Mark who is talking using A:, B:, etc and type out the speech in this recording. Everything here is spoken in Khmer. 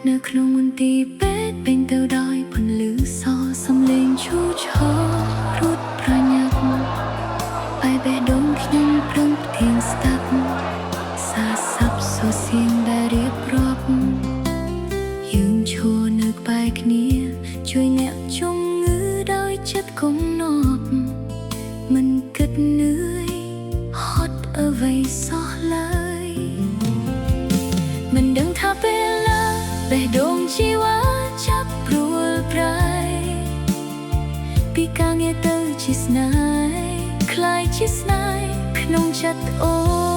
A: នៅក្នុងមន្ទីរពេទ្យពេញទៅដោយពន្លឺសសំឡេងឈូឆររត់ប្រញាប់បែបេះដូងខ្ញុំប្រឹងផ្ទៀងស្ដាប់សារស័ព្ទសូរសៀងដែលរៀបរាប់យើងឈរនៅក្បែរគ្នា ជួយអ្នកជំងឺដោយចិត្តគំនប់មិនគិតនឿយហត់អ្វីសោះឡើយ មិនដឹងថាពេលណាបេះដូងជីវ៉ាចាប់ព្រួលប្រែពីការងារទៅជាស្នេហ៍ក្លាយជាស្នេហ៍ក្នុងចិត្តអូ